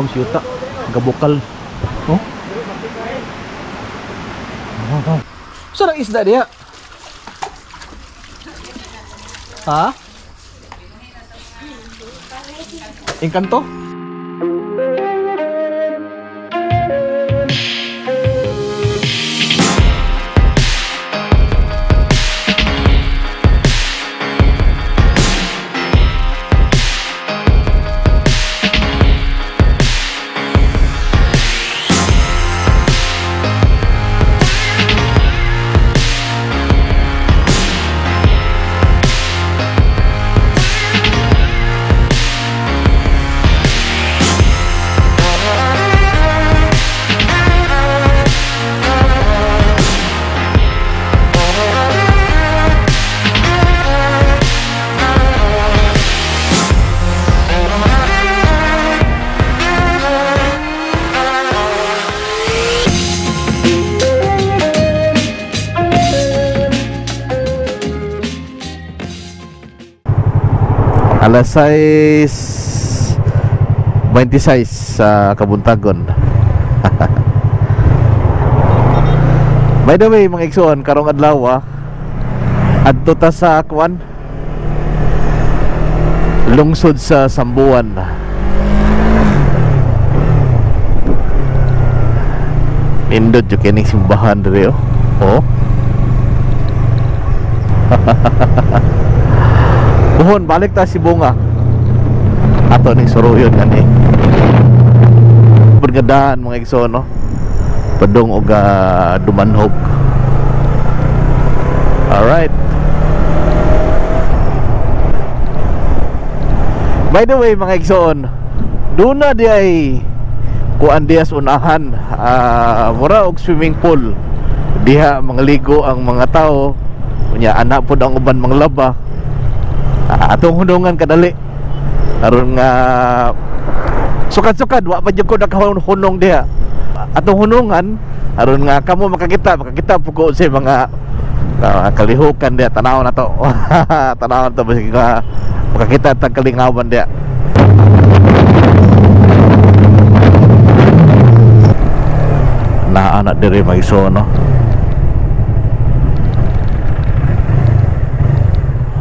Ang siyuta, gabukal. Oh. Oh. Saan ang isda diya? Ha? Engkanto? Alas 6:26 sa Kabuntagon. By the way, mga igsoon, karong adlaw adto ta sa kuan, lungsod sa Sambuan. Nindot jud kining simbahan diri oh. Buhon, balik ta si Bunga. Ato ning suruyon gani. Pagdaan mga igsoon no. Padung og Dumanhog. All right. By the way mga igsoon, duna di ay kuan diha sa unahan, mura og swimming pool. Diha mangligo ang mga tao. Unya ana pod ang uban manglaba. Atong hunungan kadali aron nga sukad-sukad wa pa jud ko nakahunong diha. Atong hunungan aron nga kamo makakita pud ko sa mga kalihukan diha. Tanaw na to. Tanaw na to basig makakita tag kalingawan diha. Naa na diri magso no.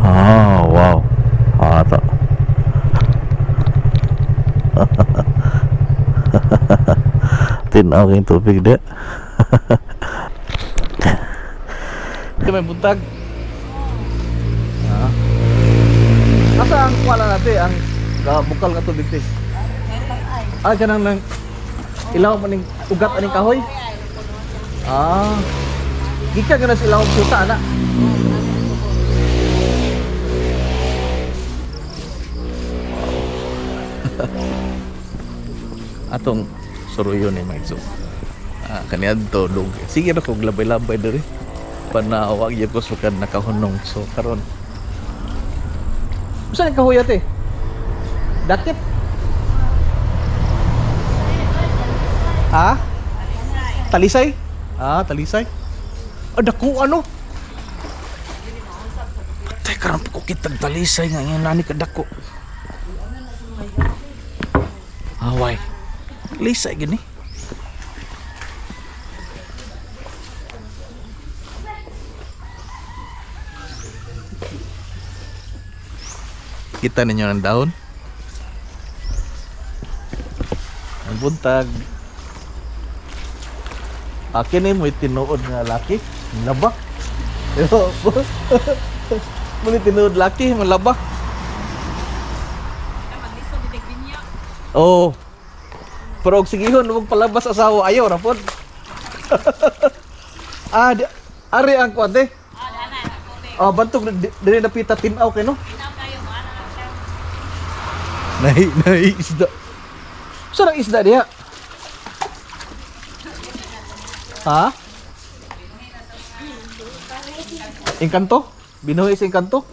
Oh, wow. Ato. Tinaw yung tubig dia. Ito may buntag. Ah. Asa ang kuwala natin ang bukal nga tubig tis? Ah, kanang nang ilaw man ning ugat aning kahoy. Ah. Gikan ka na sa ilaw suta ana. Atong suruyon ni mga igsoon. Kaniadto dug. Sige ra kog labay-labay diri. Panawag gyud ko sukad nakahunong. So karon. Usa ni kahoy ate? Dakit. Ha? Talisay? Ah, talisay. Ah, dako ano? Patay karon ko kitag talisay nga ngayon nani kadako. Away. Lisay gini. Kita ninyo ng dahon. Ang buntag. Akin eh, mo'y tinuod nga laki. Laba. Mo'y tinuod laki, malaba. Oh. Pero og sigihon wag palabas asawa ayaw ra pod. Ah, di, ari ang kuan te. Ah, bantog diri napita tin-aw kay no. Nahi nahi isda. Saan ang isda diha? Ha? Engkanto? Binuhi sa engkanto?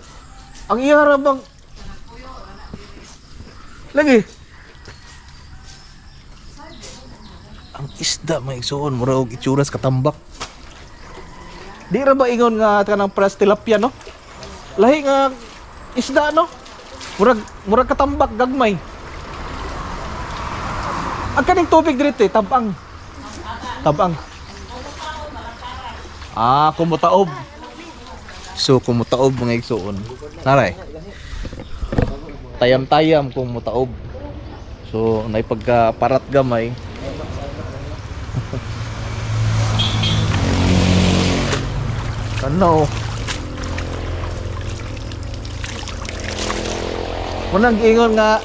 Ang iya ra bang lagi. Ang isda may igsuon mura og itsura sa katambak. Di ra ba ingon nga kanang pres tilapia no? Lahi nga isda no? Murag murag katambak gagmay. Ang kaning tubig dito eh, tabang. Tabang. Ah, kumutaob. So kumutaob mga igsuon. Naray. Tayam-tayam kung mutaob. So naipagka parat gamay. Ano? Munang giingon nga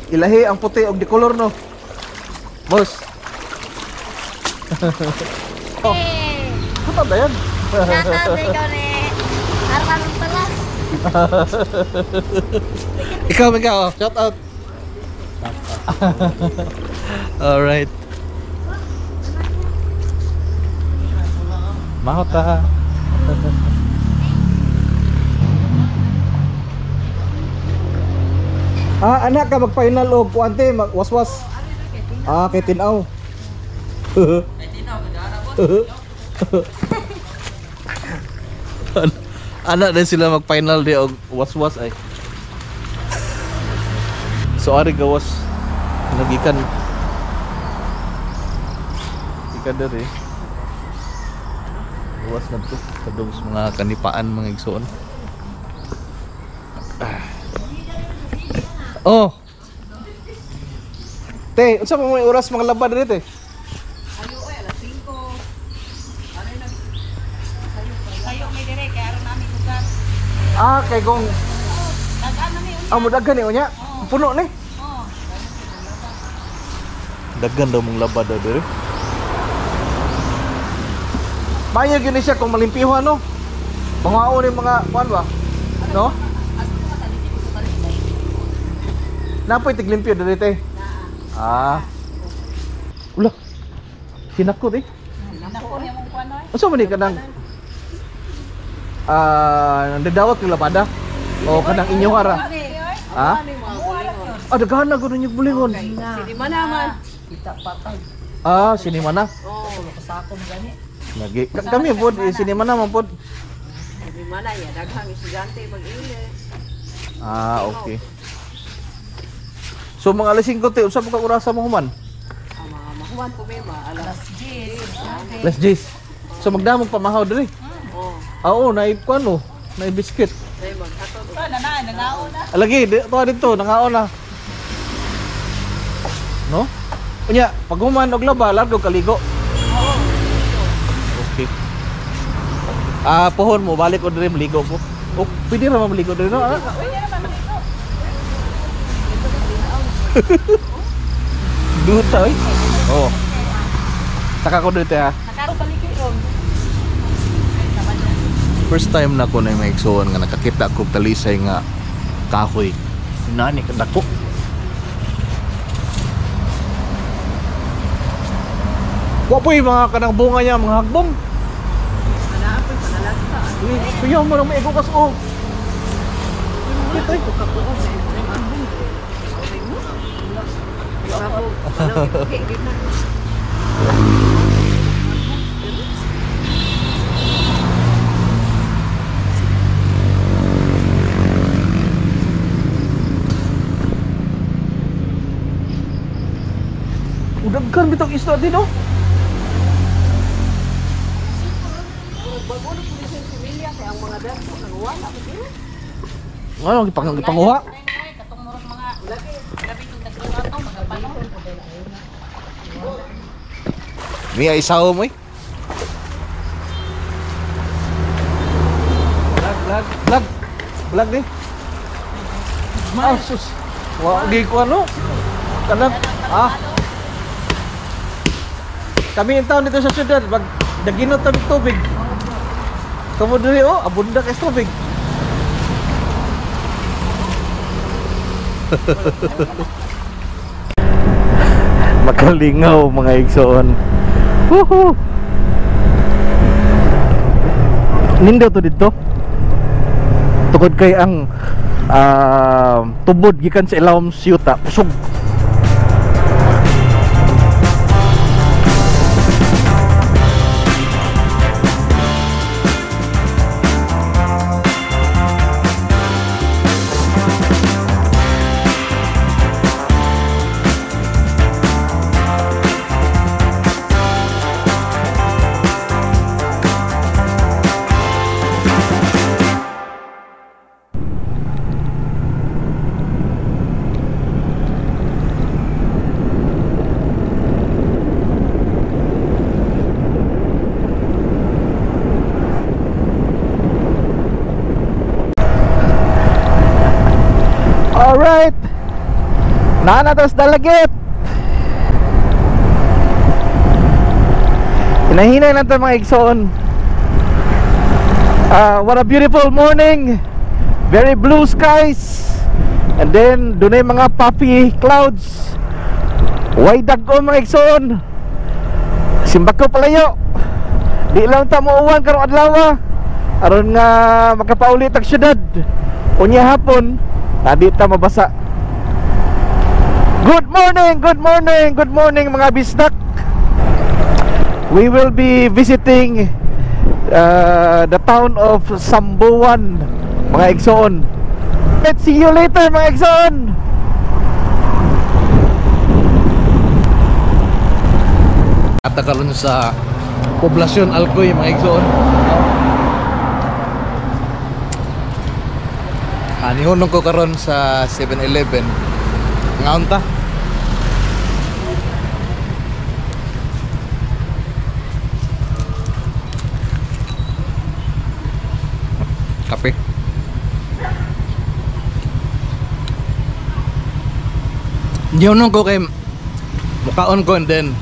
ilahi ang puti og di kolor, no. Boss. Oh, ano ba yan? Shoutout na ikaw ni Arman pala. Ikaw, ikaw, shout out. Alright. Mahota. Ah, anak ka mag-final og kuante, mag waswas. Ah, kay tinaw. Anak din sila mag-final di og waswas ay. So ari gawas nagikan. Ikan diri. Gawas na to kadtong sa mga kanipaan, mga igsoon. Ah. Oh. Te, unsa pa may oras mga laba diri, te? Ayo ay alas 5. Ano yung nag sayo may dire kay aron nami lugar. Ah, kay kung Dagan na ni unya. Ah, mudagan ni unya. Puno ni. Oh. Daghan daw mong laba daw diri. Maayo gyud ni siya kung malimpiho, ano. Pangaon ni mga kuan ba? No? Napoy tiglimpyo diri, te. Ah. Ula. Sinakot eh. Nako niya mong kuan oy. Unsa man ni kanang nandadawat kang labada? O kanang inyo ara? Ha? Ah, daghan na gud ninyo bulingon. Hindi man naman. Ah, sinima na. Oh, kasako mo gani. Lagi. Kami pod, eh, sinima na man pod. Hindi man na ya daghang estudyante mag-ilis. Ah, okay. So mga alas 5 te, unsa pa ka orasa mo human? Ang mga mahuman po may ma alas 10. Alas 10. So magdamog pamahaw diri. Oh, Ah, oo, naay kuan no, naay biscuit. ay maghatod. Alagi, di, to dito, nangaon na. No? Unya, pag human og laba, largo kaligo. Okay. Ah, pohon mo, balik ko diri maligo ko. Oh, pwede ra maligo diri, no? Ah? Duta oy. Oh. Saka ko dito ha. First time na ko na may igsuon nga nakakita ko talisay nga kahoy. Nani kadako. Wa po'y mga kanang bunga niya, mga hagbong. Ana apoy panalagta. Eh, kuya mo nang maigo kas oh. Ito eh. Ako, okay, gid na. Udagkan bitong isda din oh. Bago na po siya similya kay ang mga dato nagwala ko diri. Ano gipanguha? Katong murag mga grabe itong nagluto magapano. Miya isaw mo eh. Vlog, vlog, vlog. Vlog ni. Ah, sus. Wa di ko ano. Kanang ah. Kami in town dito sa syudad, mag daginot ta mig tubig. Kamo diri oh, abunda kay tubig. Makalingaw mga igsoon. Woohoo! Nindo to dito. Tungod kay ang tubod gikan sa ilawom siyuta, kusog. Alright, naa na ta sa Dalaguete. Hinahinay lang ta, mga igsoon. What a beautiful morning. Very blue skies. And then dunay mga puffy clouds. Way dag-o, mga igsoon. Simbako palayo. Di lang ta muuwan karong adlaw, aron nga makapauli tag syudad. Unya hapon, na di ta mabasa. Good morning, good morning, good morning, mga bisdak. We will be visiting the town of Samboan, mga igsoon. Let's see you later, mga igsoon. At karon sa poblasyon Alcoy, mga igsoon. Nihunong ko karon sa 7-Eleven. Ngaon ta? Kape. Nihunong ko kay mukaon ko, and then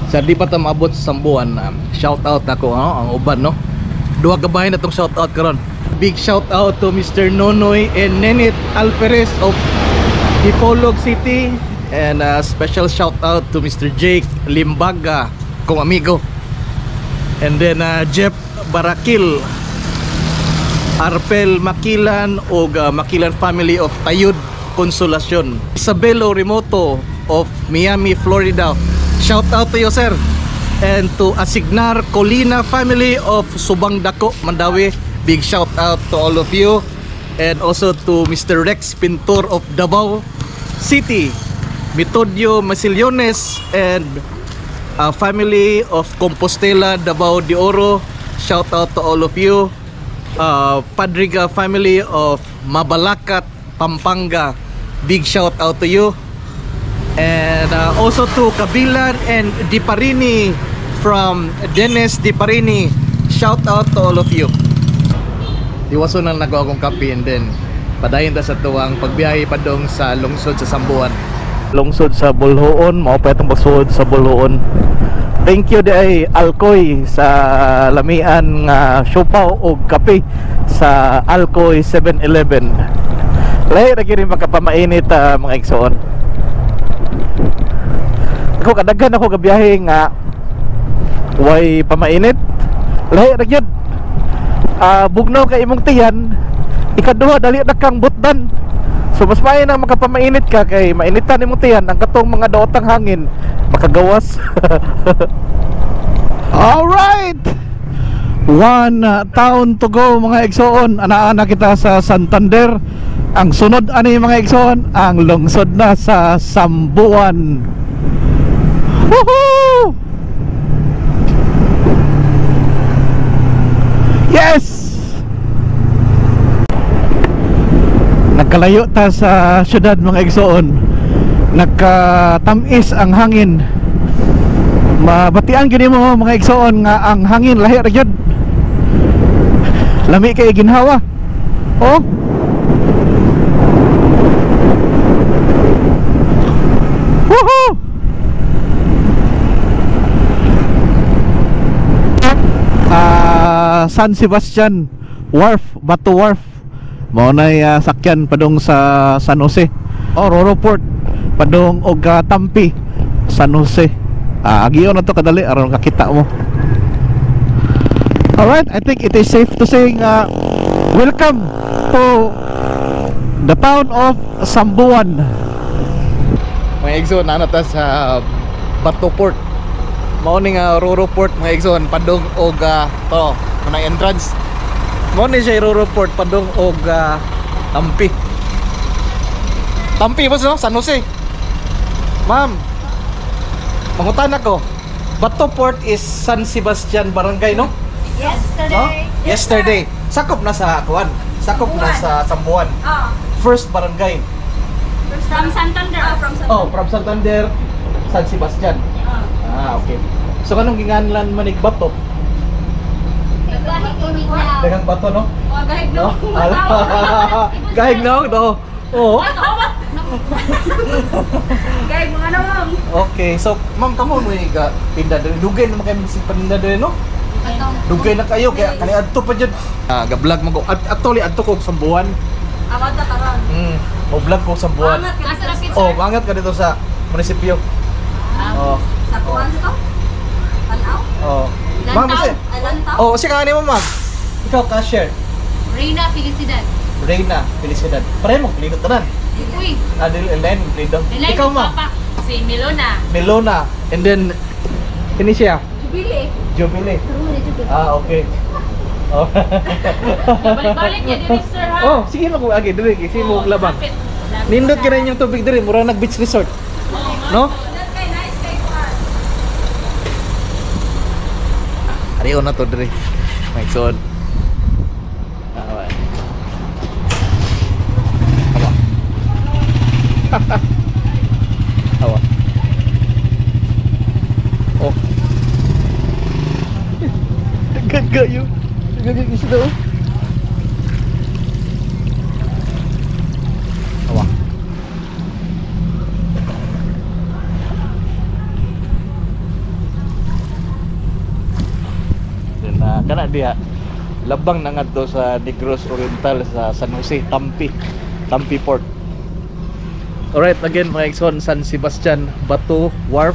sa di pa ta maabot sa Samboan, shout out ako, ang uban, no. Duha ka bahin na tong shout out karon. Big shout out to Mr. Nonoy and Nenit Alferez of Dipolog City, and special shout out to Mr. Jake Limbaga, kong amigo. And then Jeff Barakil, Arpel Makilan og Makilan family of Tayud Consolacion, Isabelo Remoto of Miami, Florida. Shout out to you, sir. And to Asignar Colina family of Subang Dako, Mandawi. Big shout out to all of you. And also to Mr. Rex Pintor of Davao City, Metodio Masiliones and family of Compostela, Davao de Oro. Shout out to all of you. Padriga family of Mabalacat, Pampanga. Big shout out to you. And also to Kabilan and Diparini from Dennis Diparini. Shout out to all of you. Iwason lang nako akong kape, and then padayon ta sa tuwang pagbiyahe padong sa lungsod sa Samboan. Lungsod sa Boljoon, mao pa itong pagsuod sa Boljoon. Thank you di Alcoy sa lamian nga siopaw og kape sa Alcoy 7-Eleven. Lahi ra gyud makapamainit, mga igsoon. Ako kadaghan ako gabiyahe nga way pamainit. Lahi ra gyud. Bugnaw kay imong tiyan, ikaduha dali na kang butdan. So mas maayo na makapamainit ka kay mainitan imong tiyan, ang katong mga daotang hangin makagawas. Alright, one town to go, mga igsoon. Ana-ana kita sa Santander. Ang sunod ani, mga igsoon, ang lungsod na sa Samboan. Woohoo! Yes! Nagkalayo ta sa syudad, mga igsoon. Nagkatamis ang hangin. Mabatian gyud nimo, mga igsoon, nga ang hangin lahi ra gyud. Lami kay ginhawa. Oh. Woohoo! San Sebastian Wharf, Bato Wharf. Mao nay sakyan padung sa San Jose. Oh, Roro Port padung og Tampi, San Jose. Agiyon na to kadali aron kakita mo. Alright, I think it is safe to say nga welcome to the town of Samboan. Mga igsoon, naa ta sa Bato Port. Mao ni nga Roro Port, mga igsoon, padung og to, kanang entrance. Mao ni siya Roro Port padung og Tampi. Tampi boss, no? San Jose. Ma'am, mangutan ako. Bato Port is San Sebastian Barangay, no? Yesterday. No? Yesterday. Sakop na sa kuan. Sakop na sa Samboan. Oh. First barangay. From Santander. Oh, from Santander. Oh, from Santander, San Sebastian. Oh. Ah, okay. So kanong ginganlan manig bato? Gahig no. Daghang bato, no? Oh, gahig no. Gahig no, do. Oo. Ay, kahuman. Kay mga ano, ma'am. Okay, so ma'am kamo mo ga tinda diri. Dugay naman kayo magsig paninda diri no? Dugay na kayo kaya kani adto pa jud. Ah, ga-vlog man ko. Actually adto ko sa Sambuan. Awad na karon. Mo vlog ko sa Sambuan. Angat ka Asa ra pizza? Oh, angat ka dito sa munisipyo. Oh, Sa kuwan to? Tanaw? oh. Ma'am, Lantaw. kasi Ay, lantaw? Oh, sige ka mo ma'am. Ikaw cashier. Reyna Felicidad. Reyna, Felicidad. Pareho mo plino tanan. Uy, Adil Elaine, plino. Elaine, Ikaw ma'am. papa. Si Melona. Melona. And then ini siya, Jubilee. Jubilee. Ah, okay. Oh. Balik-balik niya diri sir ha. Oh, sige lang kung agi diri kay sige mo labang. Kapit. Nindot kay inyong tubig diri, mura nag beach resort. No? Kay nice kay kuwan. Ariyo na to diri. May son. Awa. Awa. Awa. Oh. Daghan kayo. Daghan kayo isda oh. Awa. Then kana diha labang na ngadto sa Negros Oriental sa San Jose, Tampi, Tampi Port. Alright, again mga Exxon, San Sebastian Bato Wharf,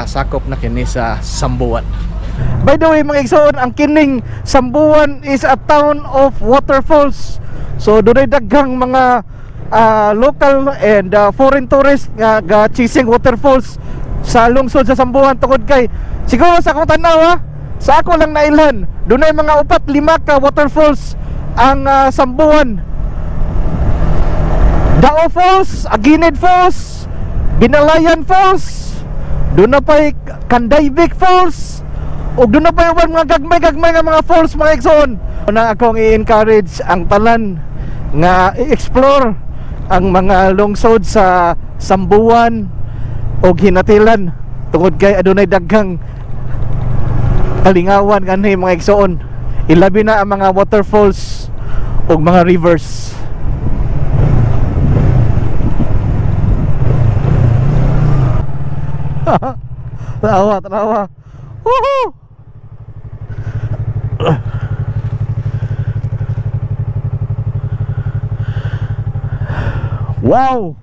sakop na kini sa Sambuan. By the way mga Exxon, ang kining Sambuan is a town of waterfalls. So dunay daghang mga local and foreign tourists nga ga chasing waterfalls sa lungsod sa Sambuan tungod kay siguro sa akong tanaw ha, sa ako lang nailhan, dunay mga 4-5 ka waterfalls ang Sambuan. Dao Falls, Aguinid Falls, Binalayan Falls, doon na pa'y Kandayvik Falls, ug doon na pa'y uban mga gagmay-gagmay nga mga falls mga igsoon. Una akong i-encourage ang talan nga i-explore ang mga lungsod sa Sambuan ug Hinatilan tungod kay adunay daghang kalingawan kanhi mga igsoon. Ilabi na ang mga waterfalls ug mga rivers. Tanawa, tanawa. Woohoo! Wow!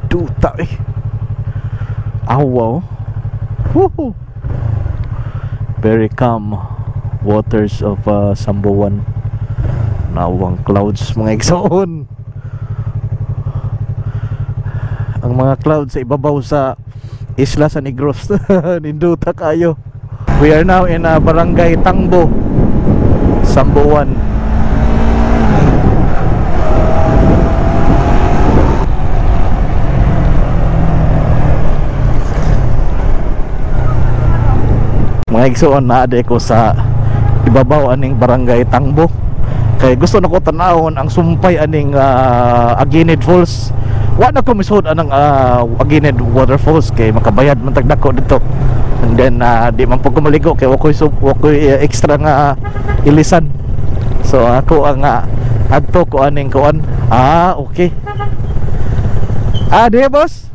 Duta eh. Awa oh. Woohoo! Very calm waters of Sambuan. Nawang clouds mga igsoon. Ang mga clouds sa ibabaw sa Isla sa Negros. Ninduta kayo. We are now in Barangay Tangbo, Sambuan. Mga igsoon, naa ko sa ibabaw aning Barangay Tangbo. Kay gusto nako tan-awon ang sumpay aning Aguinid Falls. Wa na ko misud anang Aguinid Waterfalls kay makabayad man tag dako dito. And then di man pud ko maligo kay wa koy extra nga ilisan. So ako ang adto ko aning kuan. Ah, okay. Ah, di boss.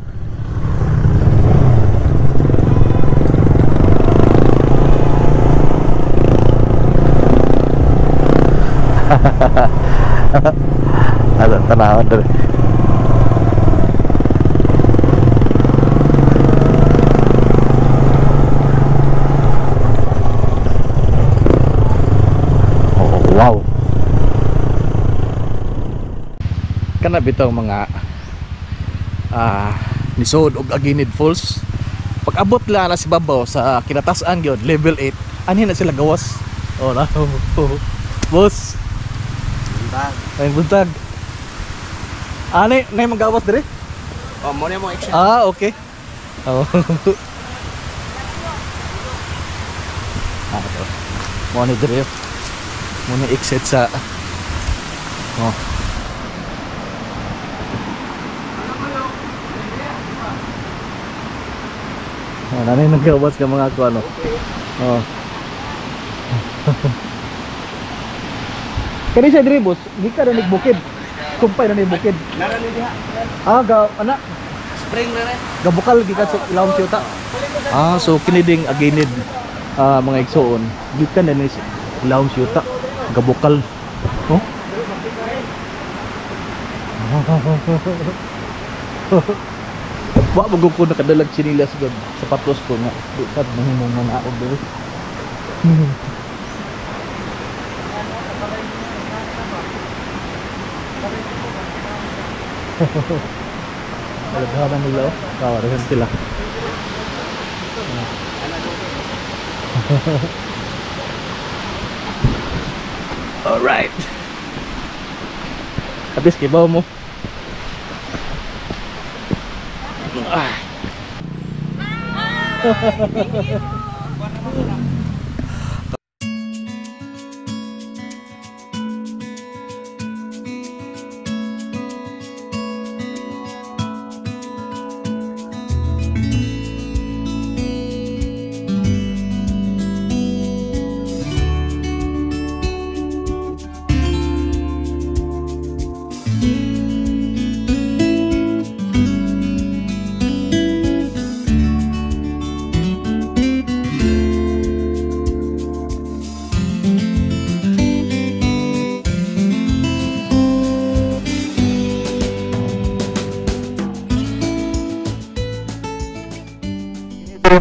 Ano, tanawan dere. Oh, wow. Kana bitaw mga nisod og Aguinid Falls. Pag abot la na si babaw sa kinatasan gyud level 8, anhi na sila gawas. Oh na. Boss. Ay buntag. Ani nay magawas dire? Oh, mo na mo action. Ah, okay. Oh. Ah, ito. Mo ni dire. Mo ni exit sa. Oh. Oh, nanay nagawas ka mga kuano. Oh. Kani siya diri boss, gikan na bukid. Kumpay na ni bukid. Nara ni diha. Ah, ga ana Spring na rin. gabukal gikan sa ilawom siyuta. Ah, so kini ding aginid mga igsoon. Gikan na ni ilawom siyuta. Gabukal. Oh. Wa mo ko nakadalag tsinilas gud sapatos ko nga di sad mahimong manaog diri. Alaghanan nila oh. Kawarihan sila. Alright. At least kibaw mo. Ah.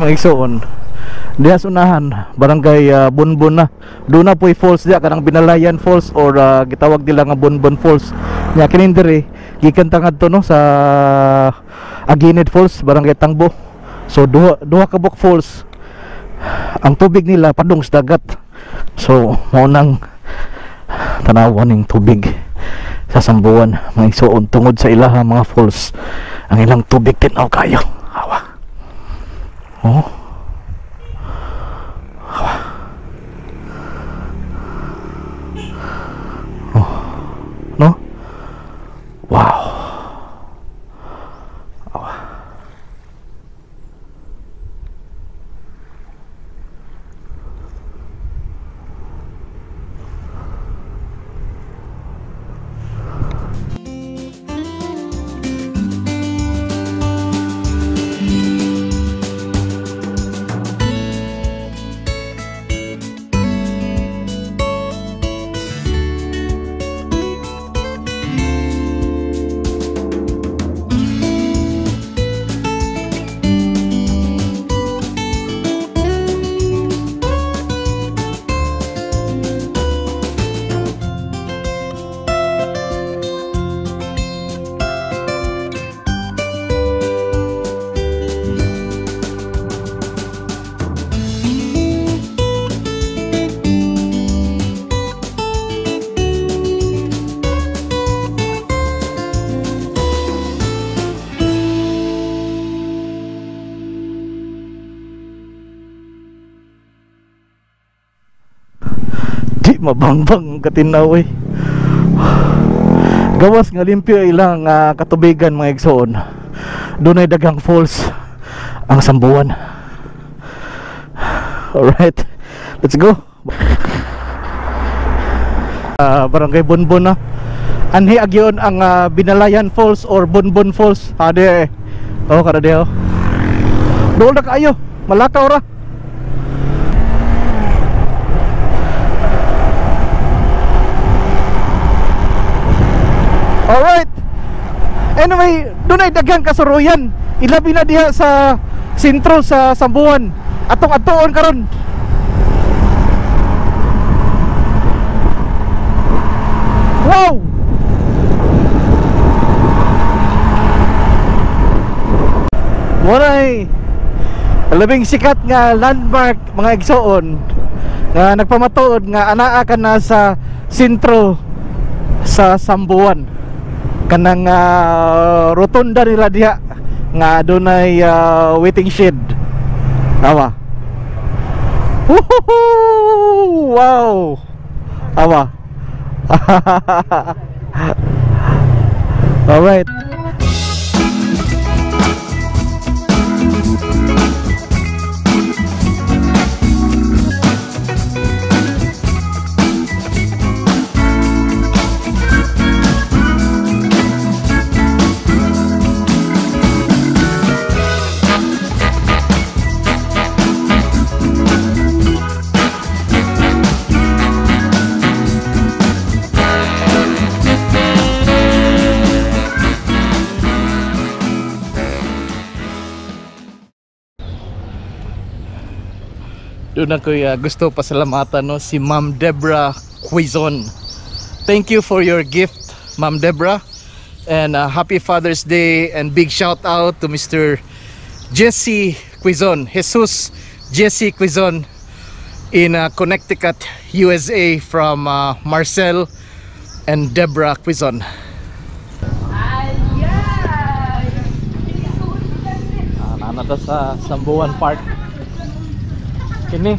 Mga igsoon, diha sa unahan barangay Bonbon na. Doon na po'y falls diha kanang Binalayan Falls or gitawag nila nga Bonbon Falls. Nya kini diri gikan ta ngadto no sa Aginid Falls, barangay Tangbo. So duha ka buok falls. Ang tubig nila padung sa dagat. So mao nang tanawan ning tubig sa Samboan mga igsoon tungod sa ilaha mga falls. Ang ilang tubig tin-aw kayo. Hawa. Oh. Oh. No? Wow. Oh. Di mabangbang katinaw eh. Gawas nga limpyo ilang katubigan mga igsoon. Dunay daghang falls ang Samboan. Alright, let's go. Barangay Bonbon na. Anhi agyon ang Binalayan Falls or Bonbon Falls. Ade. Oh, kada diha. Dool na kaayo. Malakaw ra. Alright. Anyway, dunay daghang kasuruyan. Ilabi na diha sa sentro sa Samboan. Atong adtuon karon. Wow! Moray labing sikat nga landmark mga igsoon nga nagpamatuod nga anaa ka na sa sentro sa Samboan. Kanang rotunda nila diha nga dunay waiting shed. Awa. Woohoo! Wow. Awa. Alright. Doon ako gusto pasalamatan, no, si Ma'am Debra Quizon. Thank you for your gift, Ma'am Debra. And happy Father's Day and big shout out to Mr. Jesse Quizon, Jesus Jesse Quizon in Connecticut, USA from Marcel and Debra Quizon. Ah, naa ta sa Sambuan Park. Kini.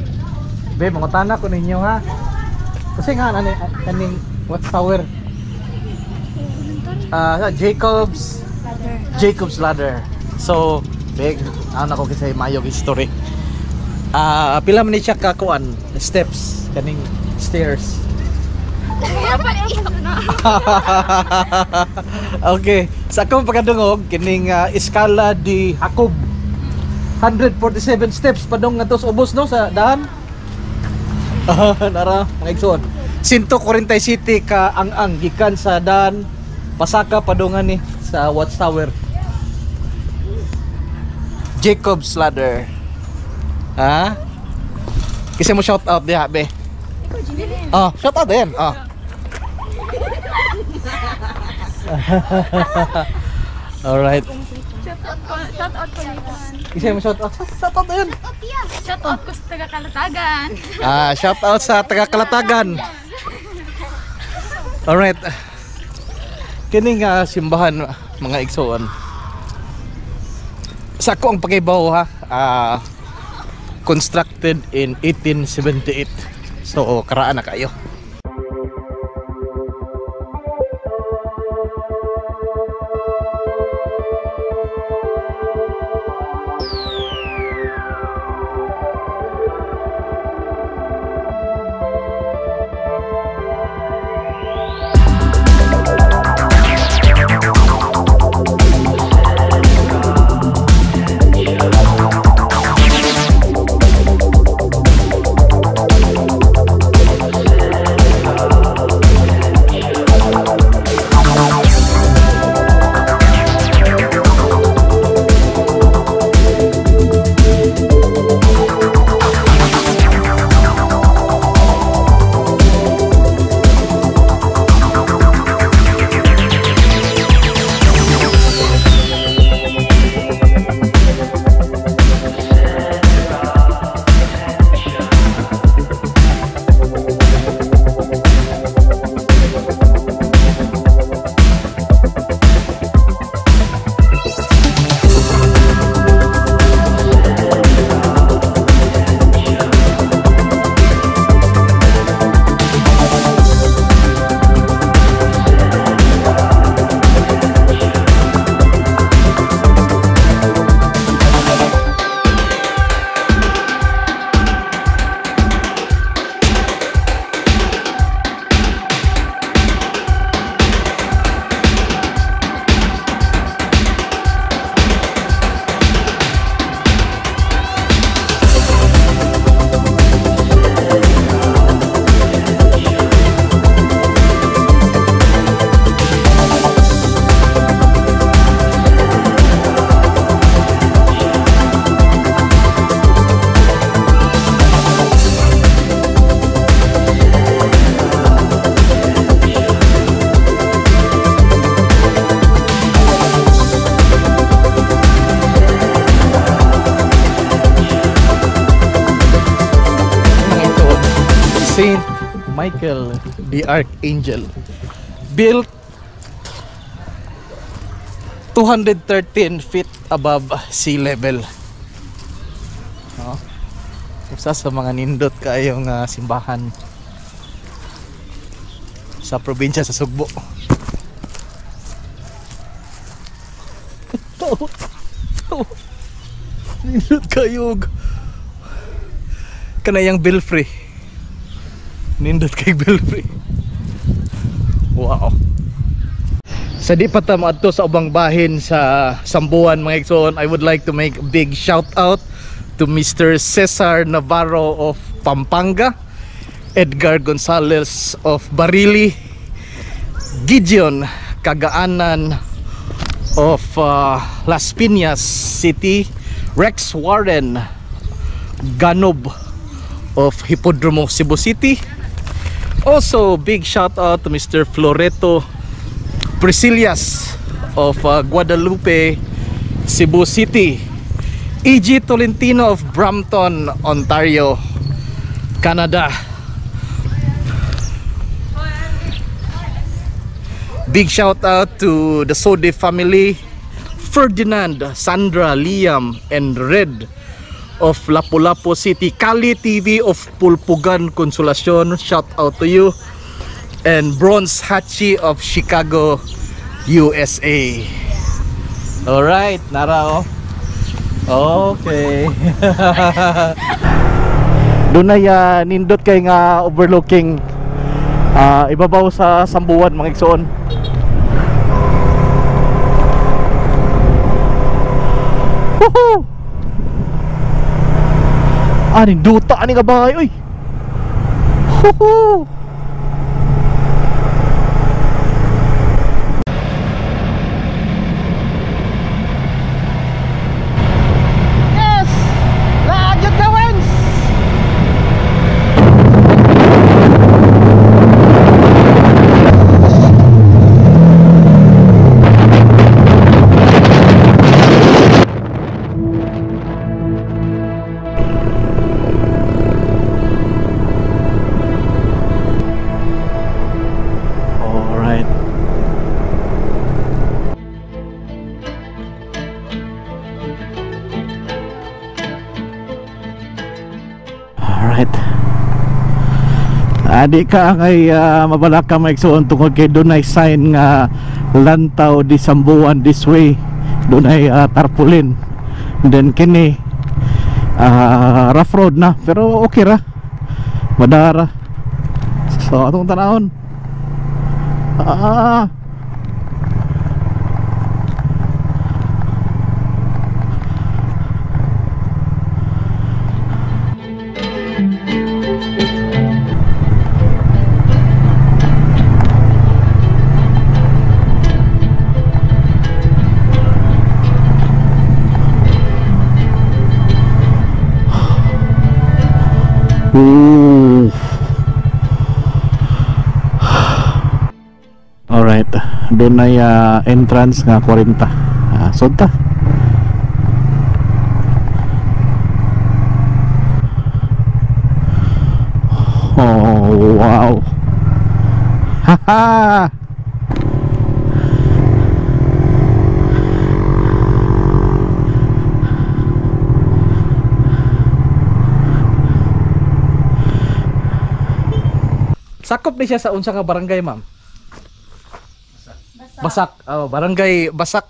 Be, mangutana ko ninyo ha. Kasi nga ani kaning watchtower. Ah, Jacob's Ladder. So, be, ano ko kasi mayog history. Ah, pila man ni siya ka kuan steps kaning stairs? Kaya pa iyak na. Okay, sa akong pagkadungog kining Escala de Jacob, 147 steps padong ngadto sa ubos, no, sa daan. Nara mga igsoon. 147 ka ang-ang gikan sa daan pasaka padungan ni sa watchtower. Jacob's Ladder. Ha? Kasi mo shout out diha be. Oh, shout out din. Oh. Alright. Shout out ko Nathan. Kasi mo shout out. Shout out din. Shout out ko sa taga Kalatagan. Ah, shout out sa taga Kalatagan. Alright. Kini nga simbahan, mga igsoon. Sa ako ang pakibaw ha, constructed in 1878. So karaan na kayo. Mga igsoon, Saint Michael the Archangel, built 213 feet above sea level. No? Usa sa mga nindot kayong simbahan sa probinsya sa Sugbo. Tao. Tao. Nindot kayo og kanayang belfry. Nindot kay belfry. Wow. Sa di pa ta moadto sa ubang bahin sa Sambuan, mga igsoon, I would like to make a big shout out to Mr. Cesar Navarro of Pampanga, Edgar Gonzalez of Barili, Gideon Kagaanan of Las Piñas City, Rex Warren Ganob of Hipodromo, Cebu City. Also, big shout out to Mr. Floreto Priscillas of Guadalupe, Cebu City. E.G. Tolentino of Brampton, Ontario, Canada. Big shout out to the Sode family, Ferdinand, Sandra, Liam, and Red of Lapu-Lapu City. Kali TV of Pulpugan, Consolacion, shout out to you. And Bronze Hachi of Chicago, USA. Alright, nara oh. Okay. Dunay nindot kay nga overlooking ibabaw sa Sambuan mga igsoon. Woohoo! Ah, ninduta ani nga bahay oy. Woohoo! Yes! Lagyot ka, Wens! Alright. Alright. Adi ka kay mabalaka ka maigsuon tungod kay dunay sign nga Lantaw di Sambuan this way. Dunay tarpaulin. Then kini rough road na pero okay ra. Madara. So atong tanahon. Ooh. Alright, doon ay entrance nga 40. Sod ta. Oh, wow. Haha. Sakop ni siya sa unsa ka barangay, ma'am? Basak. Basak. Oh, barangay Basak.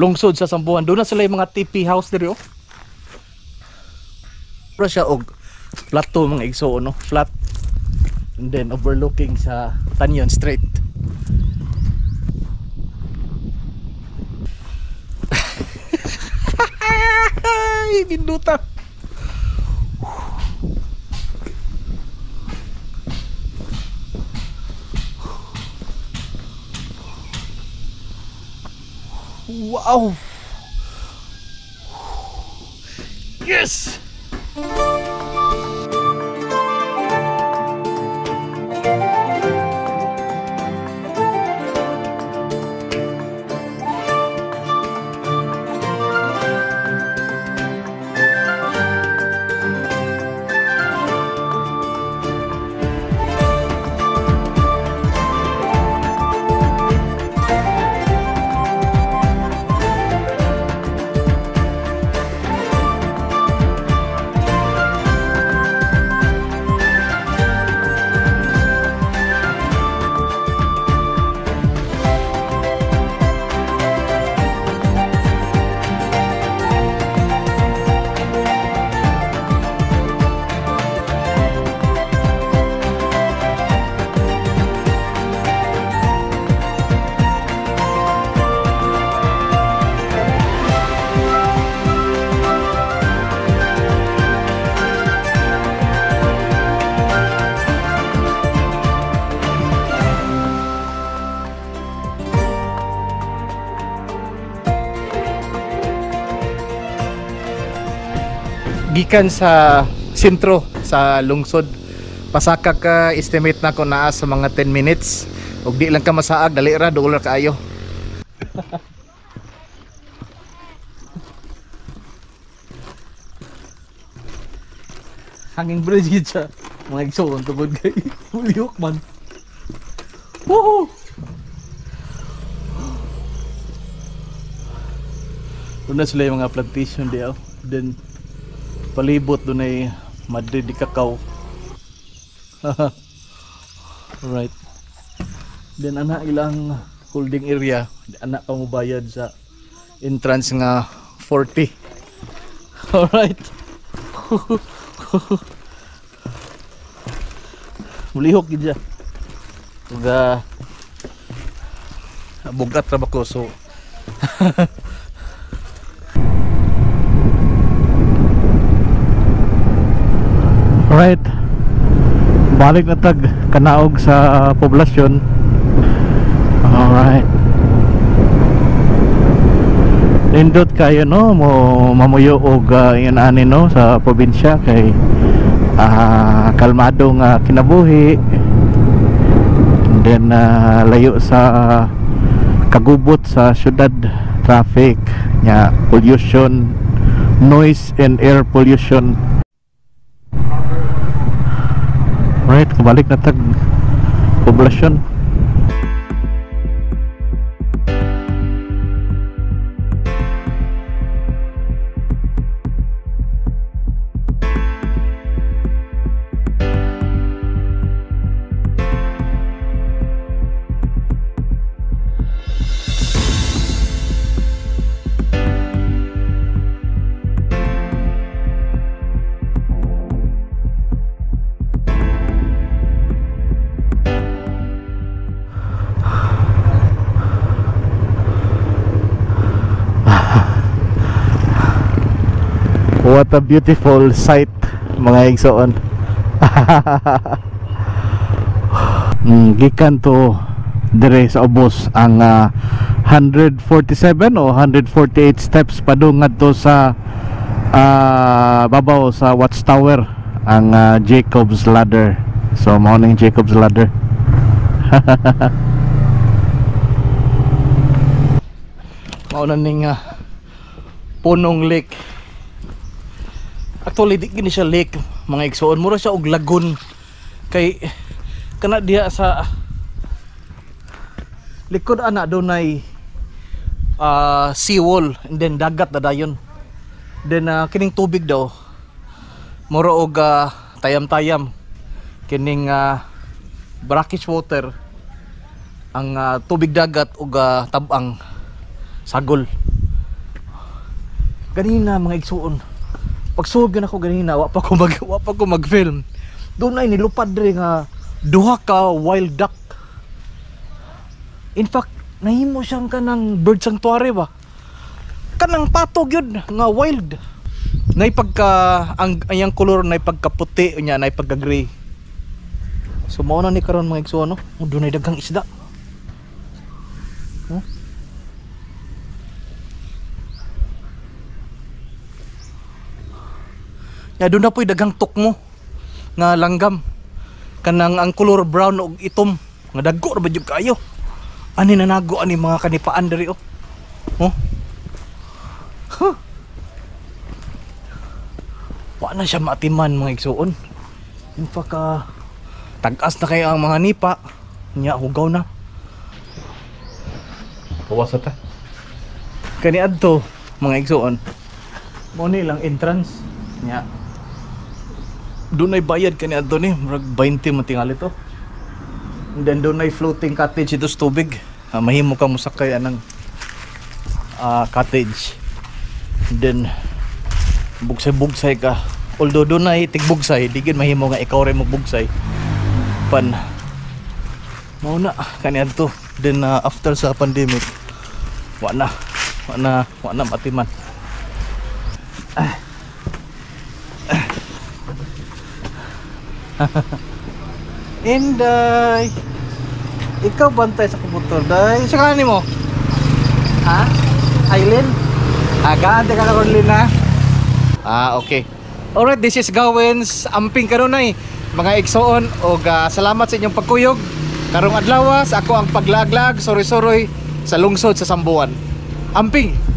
Lungsod sa Sambuan. Doon na sila yung mga TP house diri oh. Pero siya og plateau mga igsoon, no? Flat. And then overlooking sa Tañon Strait. Ay, binduta. Wow. Yes. Gikan sa sentro sa lungsod. Pasaka ka, estimate na ko naa sa mga 10 minutes. Ug di lang ka masaag, dali ra, duol ra kaayo. Hanging bridge gid siya. Mga igsoon tungod kay mulihok man. Woohoo! Doon na sila yung mga plantation diya. Then palibot doon ay Madrid di Cacao. Alright. Then ana ilang holding area. Ana ka mo bayad sa entrance nga 40. Alright. Mulihok gid siya. Ug bugat ra ba ko, so Alright. Balik na tag kanaog sa poblasyon. Alright. Nindot kayo no mo mamuyo og ingon ani no sa probinsya kay kalmado nga kinabuhi. And then layo sa kagubot sa syudad, traffic, nya pollution, noise and air pollution. Right, kabalik na tag poblasyon. What a beautiful sight mga igsoon. Gikan to dire sa ubos ang 147 o 148 steps padung ngadto sa babaw sa watchtower ang Jacob's Ladder. So mao ning Jacob's Ladder. Mao na ning Punong Lake. Actually di gini siya lake mga igsoon, mura siya og lagoon kay kana diha sa likod ana dunay seawall and then dagat na dayon. Then kining tubig daw mura og tayam-tayam kining brackish water ang tubig dagat og tabang sagol. Ganina mga igsoon, pagsuog yun ako ganina, wa pa ko mag-film. Doon ay nilupad diri nga duha ka wild duck. In fact, nahimo siyang kanang bird sanctuary ba? Kanang patog yun nga wild. Nay pagka ang ayang kolor nay pagkaputi unya nay pagka gray. So mao na ni karon mga igsoon no. Oh, dunay daghang isda. Huh? Ya doon na po'y daghang tukmo nga langgam. Kanang ang kolor brown og itom nga dagko ra ba jud kaayo. Ani nanago ani mga kanipaan diri oh. Oh. Huh. Wa na siya maatiman mga igsoon. In fact, tag-as na kayo ang mga nipa. Nya hugaw na. Pawas ta. Kani adto mga igsoon. Mao ni lang entrance. Nya. Dunay bayad kani adto ni, murag 20 man tingali to. And then dunay floating cottage ito sa tubig. Mahimo ka mosakay anang cottage. And then bugsay-bugsay ka. Although dunay tigbugsay, di gyud mahimo nga ikaw ray magbugsay. Pan mao na kani adto. Then after sa pandemic, wa na matiman. Inday, ikaw bantay sa komputer day. Sa kanin mo? Ha? Aileen? Agaan ka karon Lina? Ah, okay. Alright, this is Gawins amping kanunay, mga igsoon, og salamat sa inyong pagkuyog karong adlaw sa ako ang paglaglag soroy-soroy sa lungsod sa Samboan. Amping.